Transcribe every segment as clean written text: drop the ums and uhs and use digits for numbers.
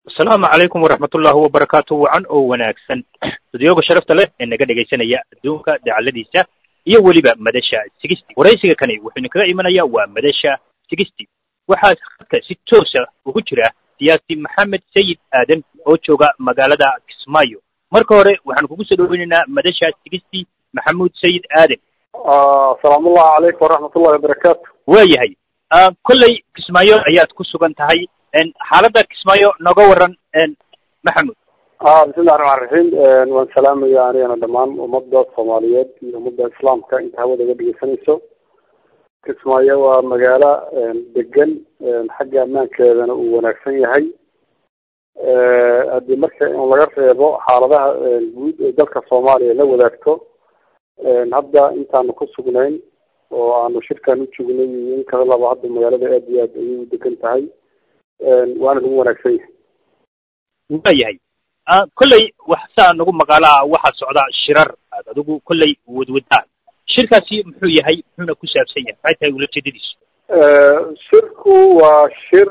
Asalaamu calaykum waraxmatullaahi wabarakaatu. Wacan oo wanaagsan studiyooga sharafta leh ee naga dhegaysanaya adduunka dacaladiisa iyo weliba Madasha 60. Waraysiga kani wuxuu idinkaga imanayaa waa Madasha 60. Waxaa khadka si toosa ugu jira siyaasi Maxamed Sayid Aadan oo jooga magaalada Kismaayo. Marka hore waxaan kugu soo dhaweynaynaa Madasha 60, Maxamuud Sayid Aadan. Asalaamullahi calaykum waraxmatullahi wabarakaatu. Waayahay, kolley Kismaayo ayaad ku sugan tahay, xaaladda Kismaayo nooga waran, Maxamuud. Bismillahi raxmaan raxiim. Waan salaamaya anigana dhammaan ummadda Soomaaliyeed iyo ummadda Islaamka inta hawada iga dhegeysanayso. Kismaayo waa magaalo degan, xagga ammaankeedana uu wanaagsan yahay, haddii marka in laga reebo xaaladaha guud ee dalka Soomaaliya la wadaagto. Hadda intaanu ku sugnayn oo aanu shirkan u joognay iyo in kala laba, hadda magaalada aad iyo aad ayay u degan tahay, waana lagu wanaagsan yahay. Waayahay, kolley wax saa nagu maqaalaa waxaa socda shirar aad adigu kolley wadwadaan. Shirkaasi muxuu yahay, muxuuna ku saabsan yahay, maxay tahay ulajeedadiisu? Shirku waa shir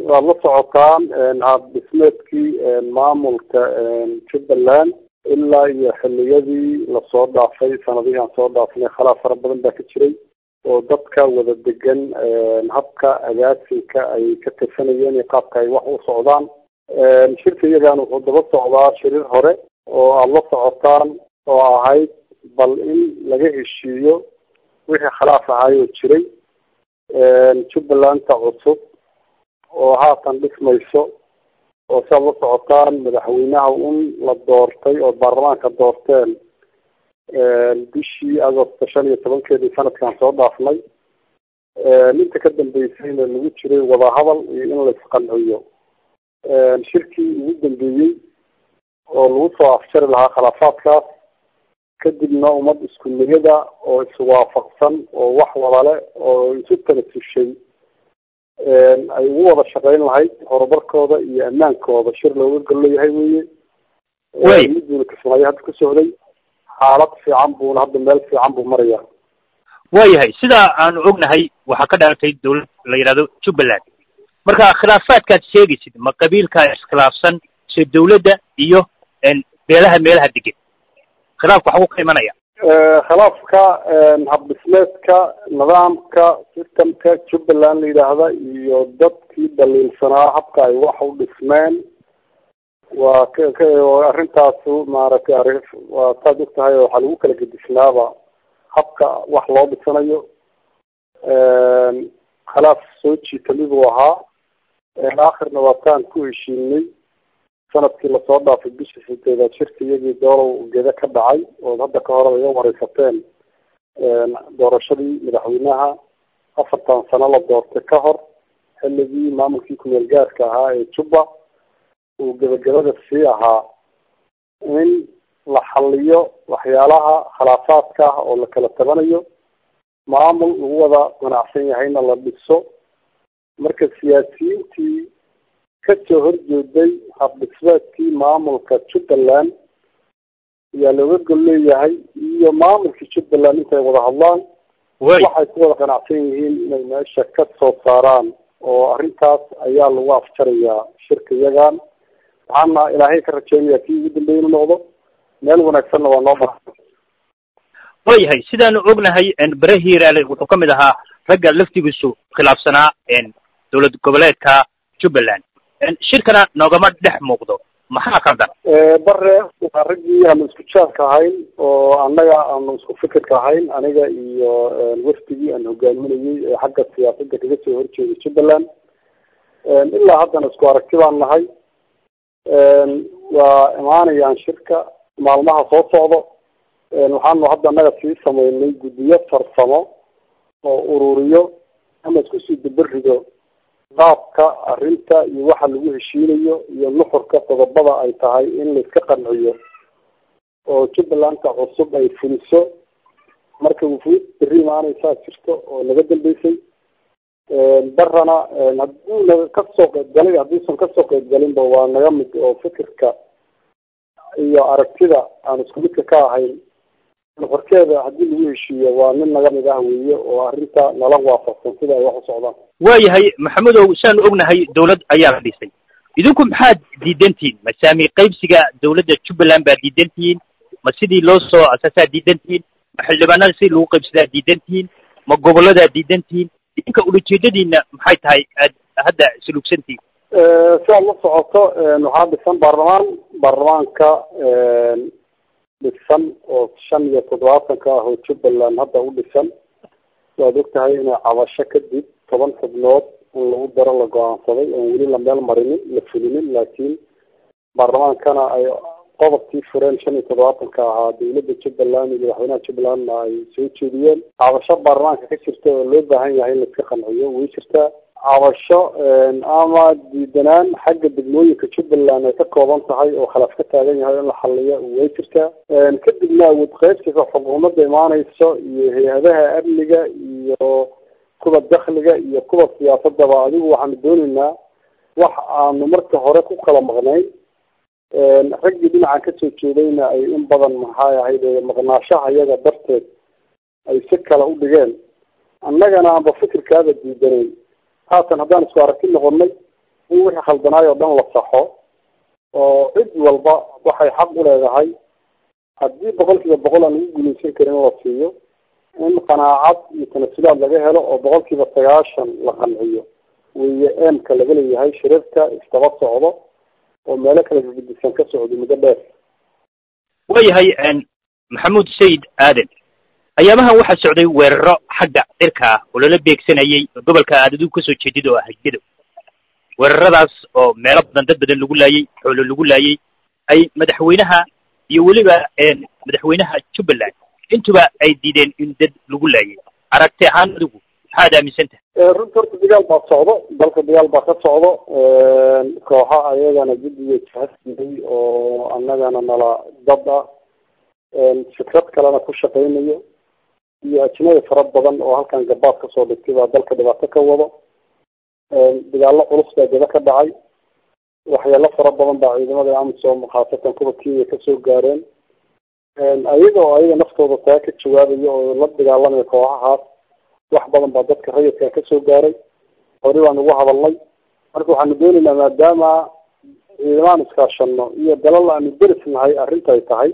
waad la socotaan hab dhismeedkii maamulka Jubbaland ilaa iyo xiliyadii lasoo dhaafay, sanadihii aan soo dhaafnay, khalaaf fara badan baa ka jiray oo dadka wada degan habka agaasinka ay ka tirsanayeen iyo qaabka ay wax u socdaan. Shirka iyagana wuxuu daba socdaa shirir hore oo aada la socotaan oo ahayd bal in laga heshiiyo wixii khilaaf ahaayoo jiray. Jubbalanta cusub oo haatan dhismayso oo si aad la socotaan madaxweynaha un la doortay oo baarlamaanka doorteen bishii Agosto 15-keedii sanadkan soo dhaafnay, inta ka dambeysayna lagu jiray wadahadal iyo in la isqanciyo. Shirkii ugu dambeeyey oo lagu soo afjari lahaa khilaafaadkaas, kadibna ummad isku niyada oo iswaafaqsan oo wax wadale oo isu tanasushay ay ugu wada shaqeyn lahayd horumarkooda iyo ammaankooda, shir looga golleeyahay weye. Miduuna Kismaayo hadda ku socday, xaalad fiican buuna hadda meel fiican buu maraya. Waayahay, sidaa aanu ognahay waxaa ka dhalatay dawlad la yidhahdo Jubbaland. Marka khilaafaadkaad sheegaysid ma qabiilkaa iskhilaafsan se dawladda iyo beelaha meelaha degan? Khilaafka waxbuu ka imanaya. Khilaafka habdhismeedka nidaamka systemka Jubbaland la yidhaahda iyo dadkii dhaliilsanaa habka ay wax u dhismeen waa arrintaasu maaragtay arrin waa saad og tahay, waxaa lagu kala gedisnaaba habka wax loo dhisanayo. Khilaaf soo jiitami buu ahaa, aakhirna waa taan ku heshiinay sanadkii lasoo dhaafay bishii 8aad shirka iyagii Doolow Geda ka dhacay ood hadda ka horeba iga wareysateen, doorashadii madaxweynaha 4tan sano la doortay ka hor, xilligii maamulkii kumeel gaarka ahaa ee Jubba uu gebagabada sii ahaa, in la xaliyo waxyaalaha khilaafaadka ah oo la kala tabanayo, maamul lagu wada qanacsan yahayna la dhiso. Marka siyaasiyiintii kasoo horjeeday habdhismeedkii maamulka Jubbaland ayaa looga gol leeyahay iyo maamulkii Jubbaland intay wada hadlaan waxay ku wada qanacsan yihiin inay meesha ka soo saaraan, oo arrintaas ayaa lagu afjarayaa shirka iyagan. Waxaana Ilaahay ka rajeynayaa kii ugu dambeeyay inuu noqdo, meel wanaagsanna waa noo mara. Waayahay, sidaanu ognahay Bare Hiiraale wuxuu ka mid ahaa ragga laftigiisu khilaafsanaa dowlad goboleedka Jubbaland, shirkana noogama dhex muuqdo, maxaa qaldan? Bare waa raggii aanu isku jaarka ahayn oo annaga aanu isku fikirka ahayn, aniga iyo wafdigii aan hogaaminayay ee xagga siyaasadda kaga soo horjeeday Jubbaland. Ilaa haddana isku aragti baan nahay. Waa imaanayaan shirka maalmaha soo socdo. Waxaanu hadda annaga sii sameynay guddiyo farsamo oo ururiyo ama isku sii daberido qaabka arrinta iyo waxa lagu heshiinayo iyo nuxurka qodobada ay tahay in laiska qanciyo oo Jubbalanta cusub ay fuliso. Marka wufuud berri imaanaysaa jirto oo naga dambeysay. Barana hadduu naga kasoo qaybgalay, hadduusan kasoo qaybgalinba, waa naga mid oo fikirka iyo aragtida aan isku midka ka ahayn nuxurkeeda haddii lagu heshiiyo waa nin naga mid ah weeye oo arrinta nala waafaqsan sida ay wax u socdaan. Waayahay, Maxamudow, siaanu ognahay dawlad ayaa la dhisay. Idinku maxaad diidantihiin? Ma saami qaybsiga dawladda Jubbaland baa diidantihiin? Ma sidii loo soo asaasaa diidantihiin? Ma xildhibaanada sidii lagu qaybsadaa diidantihiin? Ma gobolladaa diidantihiin? Idinka ulajeedadiina maxay tahay aad hadda suluugsantihiin? Si aad la socoto, waxaa dhisan baarlamaan, baarlamaanka dhisan oo 75-ka ah oo Jubbaland hadda u dhisan. Waad ogtahay inay cabasho kadib 10 xubnood in lagu daro la go-aansaday, oon weli la meel marinin, la fulinin, laakiin baarlamaankana ay qodobkii fureen 75-ka ahaa dawladda Jubbaland iyo madaxweynaha Jubbalandna ay soo jeediyeen. Cabasho baarlamaanka ka jirta oo loo baahan yahay in laiska qanciyo way jirtaa. Cabasho ama diidanaan xagga degmooyinka Jubbaland ay ka kooban tahay oo khilaaf ka taagan yahay in la xaliyo way jirtaa. Kadibna awood qaybsiga xukuumadda imaaneyso iyo hay-adaha amniga iyo kuwa dakhliga iyo kuwa siyaasadaba, adigu waxaanu dooneynaa wax aanu marka hore ku kala maqnayn. Raggii dhinacan kasoo jeedayna ay in badan maxay ahayd maqnaashaha iyaga darteed ay si kale u dhigeen, annagana aanba fikirkaaba diidanayn. Haatan haddaan isku aragti noqonay in wixii khaldanaay oo dhan la saxo, oo cid walba waxay xaq u leedahay haddii 100% aan ugu guuleysan karin la siiyo, in qanaacad iyo tanasulaad laga helo oo 90% la qanciyo weeye eemka laga leeyahay shirarka isdaba socdo oo meelo kala gedisan ka socdo muddo dheer. Waayahay Maxamuud Sayid Aadan, ayaamahan waxaa socday weeraro xagga cirka ah oo lala beegsanayay gobolka aad adigu kasoo jeedid oo ah Gedo. Weeraradaas oo meelo badan dad badan lagu laayay, xoolo lagu laayay, ay madaxweynaha iyo weliba madaxweynaha Jubbaland intuba ay diideen in dad lagu laayay. Aragti ahaan adigu maxaad aaminsan tahay? Runta horta dagaal baa socdo, dalka dagaal baa ka socdo. Kooxa ayagana guddiga jahasiiyey oo annagana nala dad ah, fikrad kalena ku shaqeynayo, iyo ajnabi fara badan oo halkan gabaad kasoo dhigtay baa dalka dhibaato ka wado. Dagaallo culus baa gada ka dhacay, waxyaalo fara badan baa ciidamada AMISOM khaasatan kuwa Kenya kasoo gaareen, ayaga oo ayaga naftooda taa ka jawaabaya oo la dagaalamaya kooxahaas. Wax badan baa dadka rayidka kasoo gaaray, hore baan ugu hadalnay. Marka waxaanu dooneynaa maadaama ciidamaan iskaashano iyo dalal aanu derisnahay arrinta ay tahay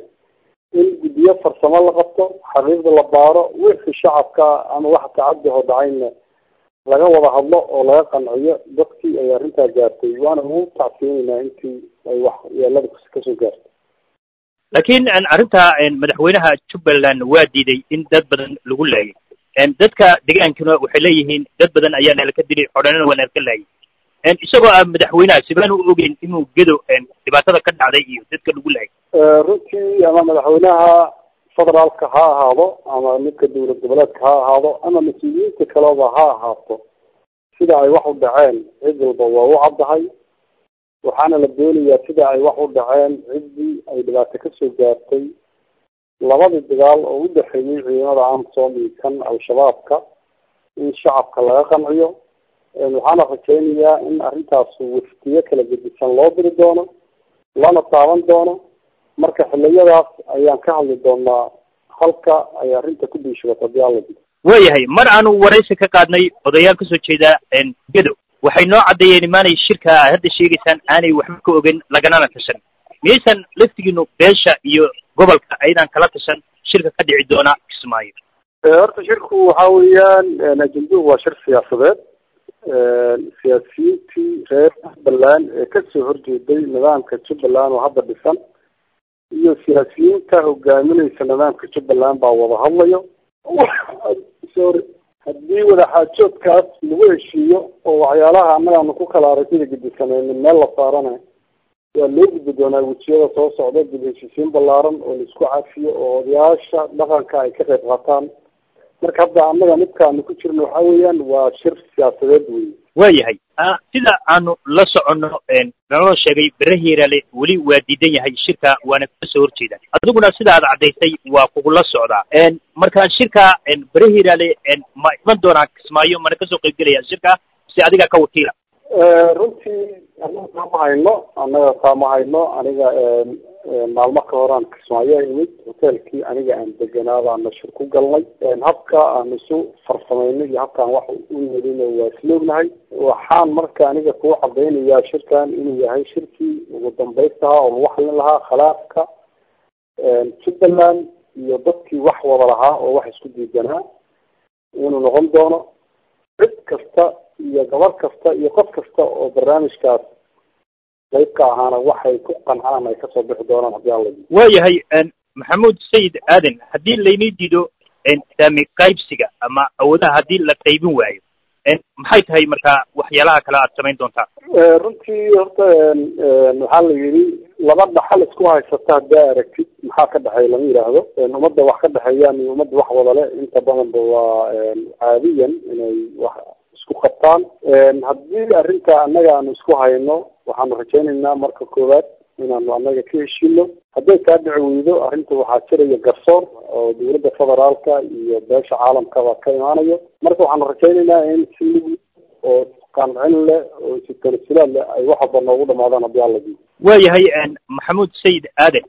in guddiyo farsamo la qabto, xaqiiqda la baaro, wixii shacabka ama wax tacaddi oo dhacayna laga wada hadlo oo laga qanciyo dadkii ay arrintaa gaartay. Waana ugu tacsiinaynaa intii ay wax yeelada kasoo gaartay. Laakiin arrinta madaxweynaha Jubbaland waa diiday in dad badan lagu laayay. Dadka degaankuna waxay leeyihiin dad badan ayaa nala ka dilay, xodhanana waa nala ka laayay. Isagoo ah madaxweynaha sibaan u ogeyn inuu Gedo dhibaatada ka dhacday iyo dadka lagu laayay? Runtii ama madaxweynaha federaalka ha ahaado ama midka dowlad goboleedka ha ahaado ama mas-uuliyiinta kaleba ha ahaato, sida ay wax u dhaceen cid walba waa u caddahay. Waxaana la doonayaa sida ay wax u dhaceen ciddii ay dhibaato kasoo gaartay labadii dagaal oo u dhexeeyey ciidamada AMISOM iyo kan Al-Shabaabka in shacabka laga qanciyo. Waxaana rajeynayaa in arrintaas waftiyo kala gedisan loo diri doono, lana taaban doono. Marka xiliyadaas ayaan ka hadli doonaa halka ay arrinta ku biishubato haddii Alla diido. Waayahay, mar aanu waraysi ka qaadnay odayaal kasoo jeeda Gedo, waxay noo caddeeyeen imaanay shirka aad hadda sheegaysaan aanay waxba ka ogeyn laganana tashan. Miyaysan laftigiinu beesha iyo gobolka aydan kala tashan shirka ka dhici doona Kismaayo? Horta shirku waxa weeyaan ajenduhu waa shir siyaasadeed. Siyaasiyiintii reer Jubbaland ee kasoo horjeeday nidaamka Jubbaland oo hadda dhisan iyo siyaasiyiinta hogaaminaysa nidaamka Jubbaland baa wada hadlayo. Sorry, haddii wadaxaajoodkaas lagu heshiiyo oo waxyaalaha annagaanu ku kala aragtida gedisanaynin meel la saarana, waa loo gudbi doonaa wejiyada soo socda dib heshiisiin ballaaran oo laisku cafiyo oo odayaasha dhaqanka ay ka qayb qaataan. Marka hadda annaga midkaanu ku jirno waxa weeyaan waa shir siyaasadeed wey. Waayahay, sida aanu la soconno naloo sheegay Bere Hiiraale weli waa diidan yahay shirka, waana kasoo horjeeda. Adiguna sida aad caddaysay waa kugula socdaa. Marka shirka Bere Hiiraale ma iman doonaa Kismaayo, mana kasoo qaybgelaya shirka si adiga ka wakiila? Runtii annaga taa ma hayno, annaga taa ma hayno. Aniga maalmo ka horaan Kismaayo imid, hotel Hoteelkii aniga aan deganaa baana shir ku galnay. Habka aan isu farsameynay iyo habkaan wax u nelino waa isla ognahay. Waxaan marka aniga kuu cadaynayaa shirkan inuu yahay shirkii ugu dambaystahaa oo lagu xallin lahaa khilaafka Jubbaland iyo dadkii wax wada lahaa oo wax isku diidanaa inuu noqon doono. Cid kasta iyo gabar kasta iyo qof kasta oo barnaamijkaas qayb ka ahaana waxay ku qancaan ay kasoo bixi doonaan haddii Alla. Waayahay Maxamuud Sayid Aadan, haddii laynii diido saami qaybsiga ama awoodaha haddii la qaybin waayo, maxay tahay marka waxyaalaha kale aad samayn doontaa? Runtii horta waxaa la yidhi laba dhaxal isku haysata haddaa aragtid maxaa ka dhexeeya lama yidhaahdo. Ummadda wax ka dhexeeyaan iyo ummadda wax wadale inta badanba waa caadiyan inay wax isku qabtaan. Haddii arrinta annaga aanu isku hayno, waxaanu rajaynaynaa marka koowaad inaanu annaga ka heshiino. Hadday taa dhici weydo, arrinta waxaa jiraya garsoor oo dowladda federaalka iyo beesha caalamkaba ka imaanayo. Marka waxaanu rajaynaynaa in si mug oo qancin leh oo si tanasulaad leh ay wax walba noogu dhamaadaan haddii Alla diido. Waayahay Maxamuud Sayid Aadan,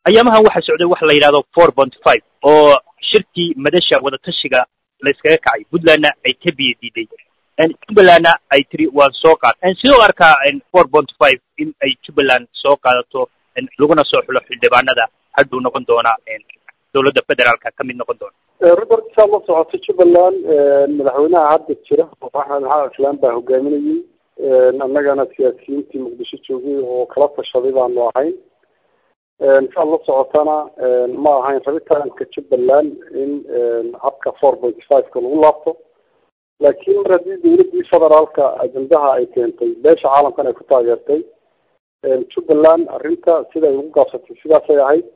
ayaamahan waxaa socday waxa la yidhahdo 4.5 oo shirkii madasha wadatashiga la iskaga kacay, Puntlandna ay ka biyo diiday, Jubbalandna ay tiri waan soo qaad. Sidoo arkaa 4.5 in ay Jubbaland soo qaadato laguna soo xulo xildhibaanada hadduu noqon doona dowladda federaalka ka mid noqon doona? Robert, saad la socoto Jubbaland madaxweynaha hadda jira Axmed Maxamed Islaan baa hogaaminayay, annagana siyaasiyiintii Muqdisho joogay oo kala tashaday baanu ahayn. Saad la socotana ma ahayn rabitaanka Jubbaland in habka 4.5-ka lagu laabto, laakiin mar haddii dowladdii federaalka ajendaha ay keentay, beesha caalamkan ay ku taageertay, Jubbaland arrinta sida ay ugu gaabsatay sidaasay ahayd.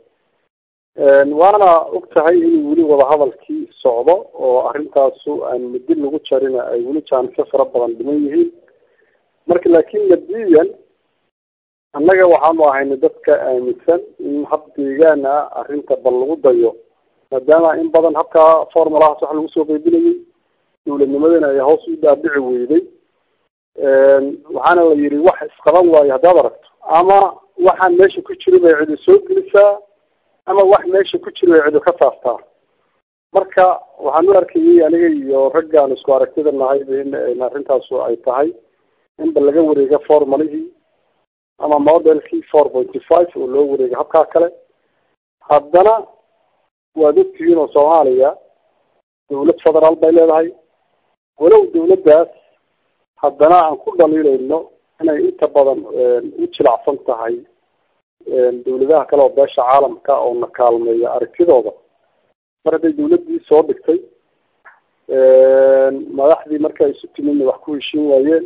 Waana og tahay inuu weli wadahadalkii socdo oo arrintaasu aan muddo lagu jarina ay weli jaanisyo fara badan dhiman yihiin. Marka laakiin mabdiyan annaga waxaanu ahayna dadka aaminsan in hab deegaan ah arrinta bal lagu dayo, maadaama in badan habkaa formulahaas wax lagu soo qaybinayay dowladnimadana ay hoos u dhaadhici weyday. Waxaana la yidhi wax isqaban waayo haddaad aragto, ama waxaan meesha ku jirin bay cidu soo gelisaa ama wax meesha ku jiro bay cidu ka saartaa. Marka waxaan u arkayay aniga iyo raggaan isku aragtida nahay in arrintaasu ay tahay inba laga wareega formalihii ama modelkii 4.5 oo loo wareega habkaa kale. Haddana waad ogtihiin oo Soomaaliya dowlad federaal bay leedahay, walow dowladdaas haddana aan ku dhaliilayno inay inta badan u jilacsan tahay dowladaha kale oo beesha caalamka oo na kaalmeeya aragtidooda. Mar hadday dowladdii soo dhigtay, madaxdii marka ay isu timidna wax ku heshiin waayeen,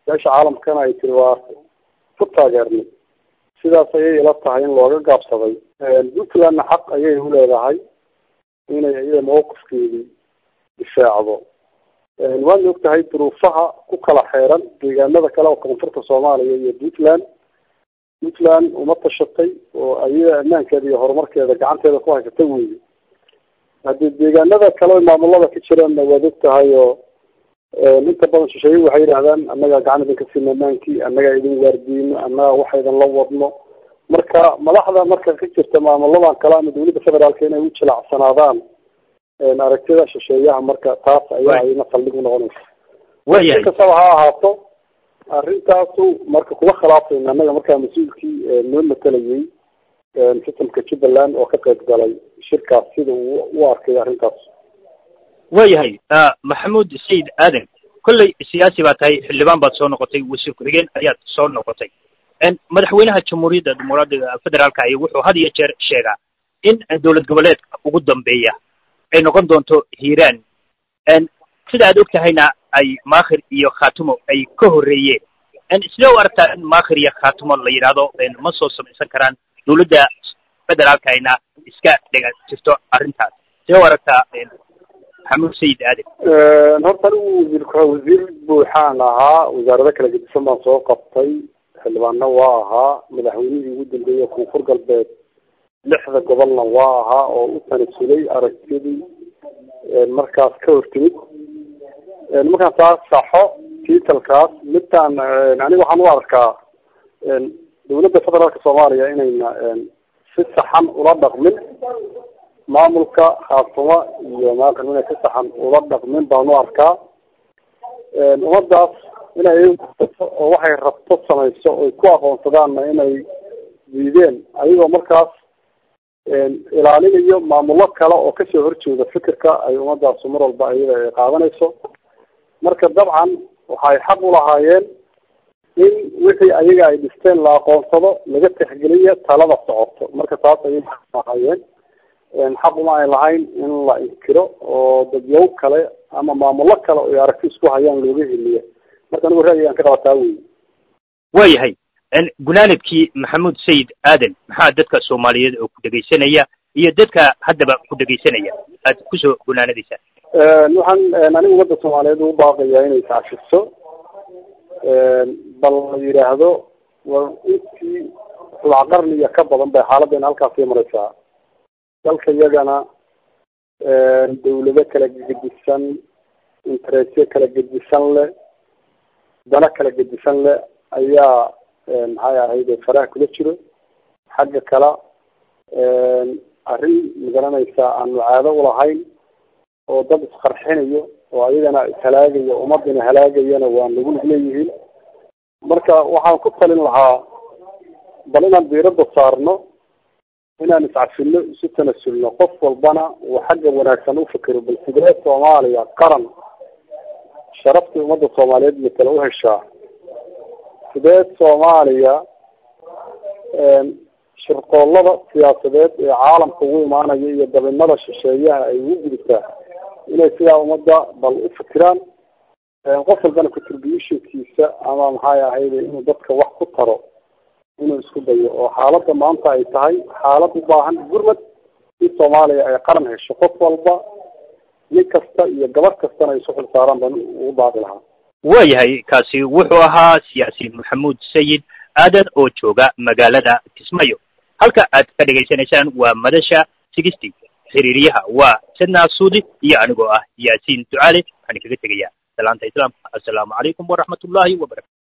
beesha caalamkana ay tiri waa ku taageernay, sidaas ayay ila tahay in looga gaabsaday. Puntlandna xaq ayay u leedahay inay iyada mawqifkeedii difaacdo. Waadna og tahay duruufaha ku kala xeeran deegaanada kale oo koonfurta Soomaaliya iyo Puntland. Puntland uma tashatay oo ayada ammaankeeda iyo horumarkeeda gacanteeda ku haysata weeye. Haddii deegaanada kale maamulada ka jiraanna waad og tahay oo inta badan shisheeye waxay yidhahdaan annagaa gacan idinka siina ammaankii, annagaa idin waardiino, annagaa waxa idin la wadno. Marka madaxda marka ka jirta maamuladan kale ama dowladda federaalka inay u jilacsanaadaan aragtida shisheeyaha, marka taas ayaa ayna saldhig u noqonaysa. Waayahay, si kastaba ha ahaato arrintaasu marka kuma khilaafayna annaga markaa mas-uulkii noo matalayay sistamka Jubbaland oo ka qayb galay shirkaas sida uu u arkay arrintaas. Waayahay Maxamuud Sayid Aadan, kolley siyaasi baa tahay, xildhibaan baad soo noqotay, wasiir ku-xigeen ayaad soo noqotay. Madaxweynaha Jamhuuriyadda Dimuqraadiga Federaalka ayaa wuxuu had iyo jeer sheegaa in dowlad goboleedka ugu dambeeya ay noqon doonto Hiiraan, sida aad og tahayna ay Maakhir iyo Khaatumo ay ka horreeyeen. Sidee u aragtaa in Maakhir iyo Khaatumo la yidhaahdo ma soo samaysan karaan, dowladda federaalka ayna iska dhega jirto arrintaas? Sidee u aragtaa Maxamuud Sayid Aadan? Horta anigu wasiir buuxaan ahaa, wasaarado kala gedisan baan soo qabtay, xildhibaanna waa ahaa, madaxweynihii ugu dambeeyey Koonfur Galbeed lixda gobolna waa ahaa oo u tanasulay aragtidii markaas ka hortimid. Markaan saa saxo tiitalkaas midtaan, aniga waxaan u arkaa dowladda federaalka Soomaaliya inayna si saxan ula dhaqmin maamulka Khaatumo iyo maamulka inay si saxan ula dhaqmin baan u arkaa. Ummadaas inay oo waxay rabto samayso oo ku aqoonsadaanna inay diideen, ayagoo markaas ilaalinayo maamullo kale oo kasoo horjeeda fikirka ay ummadaasu mar walba iyada ay qaadanayso. Marka dabcan waxay xaq u lahaayeen in wixii ayaga ay dhisteen la aqoonsado, laga tixgeliyo talada socoto. Marka taas ayay lahaayeen, xaq uma ay lahayn in la inkiro oo dadyow kale ama maamullo kale oo aragti isku hayaan looga heliyo. Marka anigu ra'yigaan ka qabataa wey. Waayahay, gunaanadkii Maxamuud Sayid Aadan, maxaa dadka Soomaaliyeed oo ku dhegaysanaya iyo dadka haddaba ku dhegaysanaya aad kusoo gunaanadaysaa? Waxaan anigu ummadda Soomaaliyeed ugu baaqayaa inay iscashiso, bal la yidhaahdo war intii rubac qarniya ka badan bay xaaladdeena halkaasii maraysaa. Dalka iyagana dawlado kala gedisan, interesyo kala gedisan leh, dano kala gedisan leh ayaa maxay ahayd faraha kula jiro. Xagga kale arrin magaranaysaa aanu caado ulahayn oo dad isqarxinayo oo ayagana ishalaagayo, ummadina halaagayana waa nagu lug leeyihiin. Marka waxaan ku talin lahaa bal inaan diiradda saarno, inaan iscafino, isu tanasulno, qof walbana uu xagga wanaagsan u fikiro. Bal sidee Soomaaliya qaran sharaftii ummadda Soomaaliyeed matala u heshaa? Sidee Soomaaliya shirqoollada siyaasadeed ee caalamka ugu imaanaya iyo dabinada shisheeyaha ay ugu gudubtaa? Inay sidaa ummadda bal u fikiraan, qof walbana contributionkiisa ama maxay ahayd inuu dadka wax ku taro inuu isku dayo. Oo xaaladda maanta ay tahay xaalad u baahan gurmad in Soomaaliya ay qaran hesho, qof walba, nin kasta iyo gabar kastana ay isu xil saaraan baan ugu baaqi lahaa. Waayahay, kaasi wuxuu ahaa siyaasi Maxamuud Sayid Aadan oo jooga magaalada Kismaayo. Halka aad ka dhegaysanaysaan waa Madasha Sigisti. Xiriiriyaha waa Sedna Suudi iyo anigoo ah Yaasiin Ducaale. Waxaan kaga tegayaa salaanta islaamka. Assalaamu calaykum waraxmatullaahi wabarakatu.